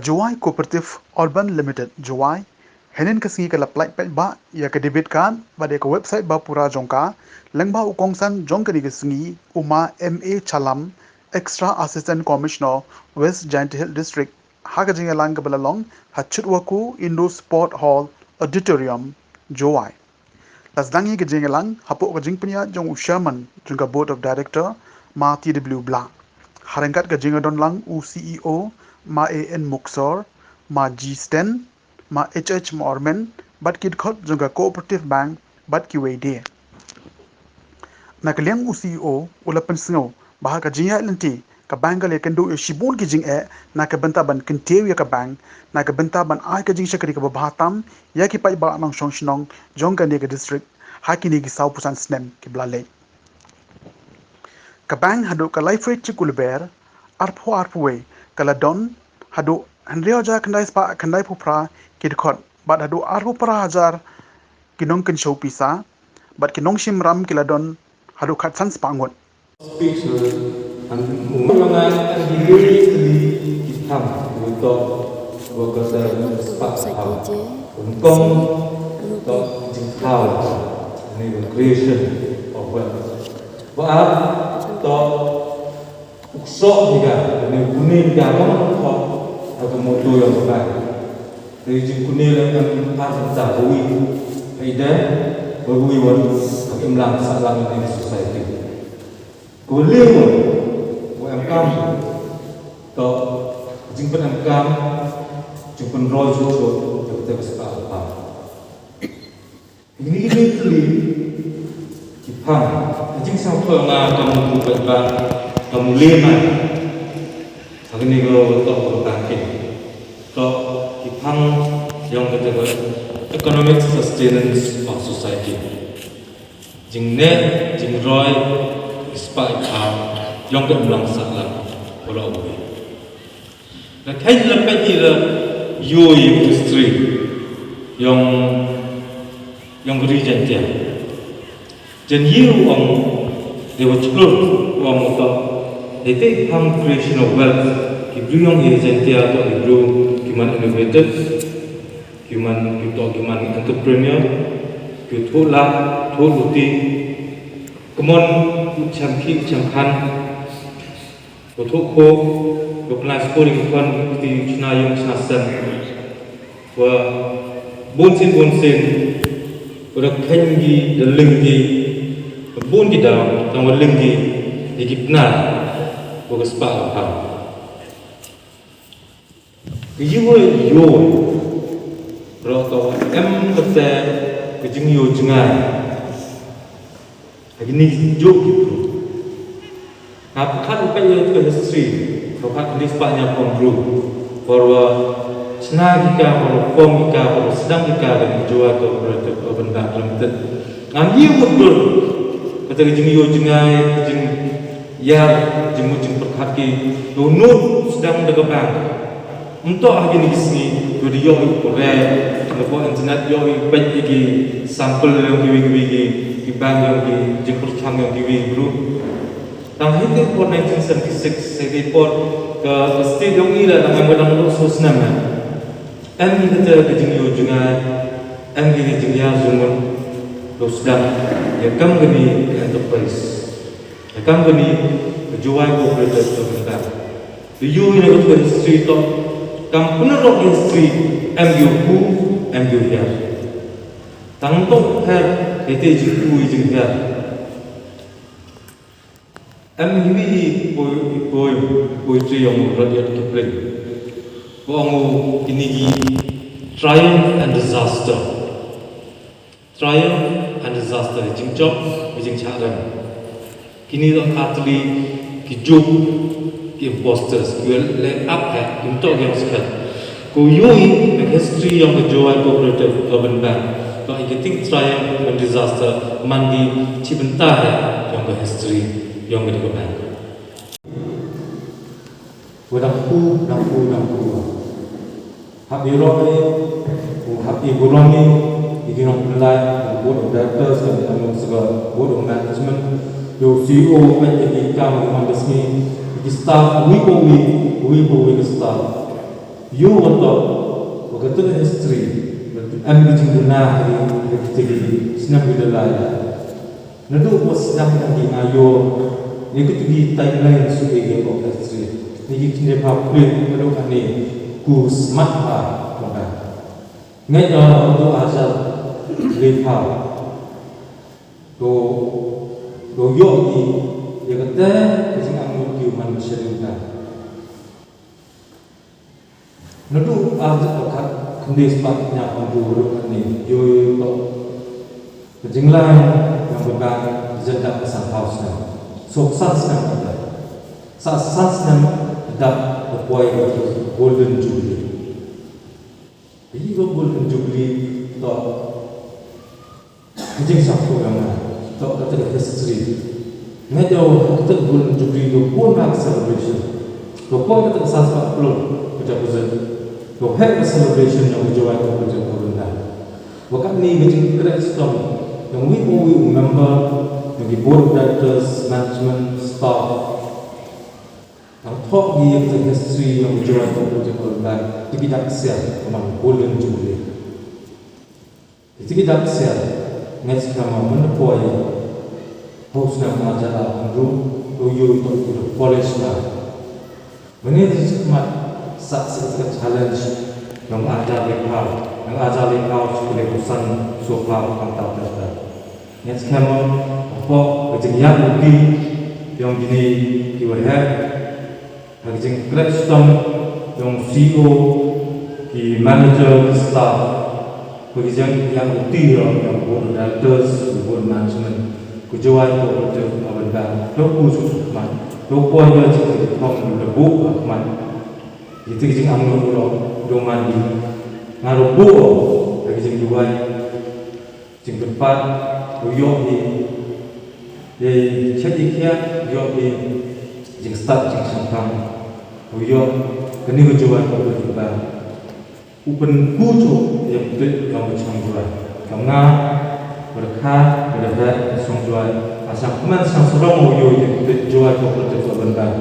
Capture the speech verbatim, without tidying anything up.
Jowai Cooperative Urban Limited, Jowai, hynnin ka sngi ka la pynlait paidbah ïa ka debit card bad ïa ka website ba pura jong ka, lyngba u kongsan jong kane ka sngi, u Ma M A Chalam, Extra Assistant Commissioner, West Jaintia Hills District, ha ka jingïalang kaba la long ha Chutwakhu Indoor Sport Hall Auditorium, Jowai. La sdang ïa ka jingïalang hapoh ka jingpynïaid jong u Chairman jong ka Board of Director, Ma T W Blah. Ha ryngkat ka jingïadonlang u C E O, Ma A N Muksor, Ma G Sten, Ma H H Mormen, bad ki dkhot jong ka Cooperative Bank, bad kiwei de. Na ka liang u C E O u la pynsngew ba ha ka jingïaid lynti, ka bank ka la ïakynduh ïa shibun ki jingeh na ka bynta ban kyntiew ïa ka bank, na ka bynta ban ai ka jingshakri kaba bha tam ïa ki paidbah nongshong shnong jong kane ka district ha kine ki sawphew san snem kiba la leit. Ka bank haduh ka laiphew chikulber arphew arphew wei ka la don haduh hynriew hajar khyndai spah khyndaiphew phra ki dkhot bad haduh arphew phra hajar ki nongkynshew pisa bad ki nongshim ram ki la don haduh khatsan spah ngut. Speech and umranga and immediately ki thang, we talk about the spah, we talk jingthaw, and the creation of wealth. Ba to ukso higa, and the buni higa bang to aga moto yang babai. Dari jingkuni lang kan ar ta bui, haida bui wan imlang salang in society. Ko liu ko em kam to jingpynemkam, jingpynroi jingchot, jingpynroi jingchot. Ini ini kali ki phang, jingsaw ko nga kamu buat ba kamu lima. Agni ko to ko tangke to ki phang yang kata economic sustenance of society. Jingneh, jingroi, i spah i phaw, yong ka imlang sahlang, wala uwi. La khain la peit i la yoi history, yong, yong ka ri Jaintia. Jan yi u ong, de wa chlur, u ong u tong, de te phang creation of wealth, ki bru yong i Jaintia to i bru, ki man innovative, ki man, ki to, ki man entrepreneur, ki thoh la, thoh luti, Kmon u cham ki u cham khan. Ko thok ko ko kna skori ko khan ti chna yung chna sen. Wa bun sin bun sin. Ko da khen gi da ling gi. Bun gi da tang wa ling gi. Di ki pna. Ko ka spa ka pha. Ka ïoh ïoh. Ro to em kata ka jingïoh jngai. Ka jingïoh jngai. Nga pyrkhat u peit ïa ka history. Pyrkhat ka list pa nya pom bru. Por wa chna ki ka, por wa pom ki ka, por wa sdang ki ka, ka jingïoh jngai ko, ko, ko, ko, benda limited. Ngam ïoh mut dur. Kata ka jingïoh jngai, ka jing Ïa, jingmut jingpyrkhat ki, dohnud sdang da ka bank. Ym toh ha kine ki sngi, to da ïoh ïa u pore, na ka internet ïoh ïa u peit ïa ki sample ïa kiwei kiwei ki, ki bank ïa ki, jingpyrchang ïa kiwei bru. Tang ha ka por nineteen seventy-six, ha ka por ka, ka state ïa ngi la, dang ym dang ruh snem ïa. Em kata ka jingïoh jngai, em ka jingïa jingmut, to sdang ïa kam kane ka enterprise. Ka company ka Jowai Cooperative ka bynta. Te ïoh ïa ka history to kam pynrok history em ïoh ku em ïoh hiar. Tang to her ete jingku jinghiar. Em hiwi i poi poi poi tri ong Rudyard Kipling. Ko ong kini ki triumph and disaster. Triumph and disaster, jingjop, jingshah rem. Kini dong atli ki juk, ki imposters, ki leh ap ha, kim tok yang sekat. Ko yoi, ka history yang ka Jowai Cooperative Urban Bank. Ko i kiting triumph and disaster, man di chi bynta ha, yang ka history, yang ka di ka bank. Wadang ku, dang ku, dang ku. Hap ïaroh ïa u, hap ïa burom ïa u, ïa ki nongpynlait, board of directors, kan ïa nong sega board of management, ïa u C E O, kan ïa ki kam, ïa ki nongbusiness, ïa ki staff, uwei pa uwei, uwei pa uwei ki staff. Ïoh ba toh ba kata ka history ba em ka jingduna ha ki, ha kita ki snem ki da lai. Naduh ba sdang da ki nga ïoh ïa kita ki timeline shuh ïa ka history. Ïa ki khyndai phaw phliew haduh katne, ku smat bha kumta. Ngeit ba haduh arhajar hynriewphew to, to ïoh ïa kata ka jingangnud ki u man ka Scheduled Tribe. Naduh arhajar khatkhyndai spah hynñiewphew haduh katne, ïoh ïa toh ka jinglai ïa ka ban jan dap ka sanphew snem. Shu san snem kata. Sa san snem dap ka poi ka Golden Jubilee. Ka Golden Jubilee toh ka jingsngewthuh ïa nga, toh kata ka history. Nga ïoh kata ka Golden Jubilee, to bun na ka celebration. To poi kata ka san spah phew, kata ka, to heh ka celebration ïa ka Jowai Cooperative Urban Bank. Wa katne ka jingkhreh shitom ïa uwei pa uwei u member, ïa ki board of directors, management, staff. Tang thoh ïa ka history ïa ka Jowai Cooperative Urban Bank, te ki dak ksiar kumba Golden Jubilee. Kita ki dak ksiar, ngeit skhem ba mynta poi ha u snem arhajar arphew hynriew, to ïoh ïa ki, to polish bha. Mynne ka jingkhmat sa sa ka challenge, ïa u arhajar laiphew, ïa u arhajar laiphew shu khlem san, shu phew, khamtam ter ter. Ngeit skhem ba hapoh ka jingïaid lynti ïa kine kiwei, ha ka jingkhreh shitom ïa u C E O, ki manager, ki staff, ha ka jingïaid lynti ïa u board of directors, u board management, ka Jowai Cooperative Urban Bank, to kiew suk ha khmat, to poi ïa ka jingthung, to buh ha khmat. Ïa ka jingangnud ruh, to man ïa nga ruh buh ha ka jingduwai. Jingpynpat, u ïoh hi, ïa, chet i khia, u ïoh hi, jingstad, jingshemphang, u ïoh, kane ka Jowai Cooperative Bank. U pynkuh ïa u tip ïa u chong Jowai. Ka nga, ka dkhar, ka dkhar, ka chong Jowai. Ka shang kmen shang sarong u ïoh ïa u tip Jowai Cooperative Urban Bank.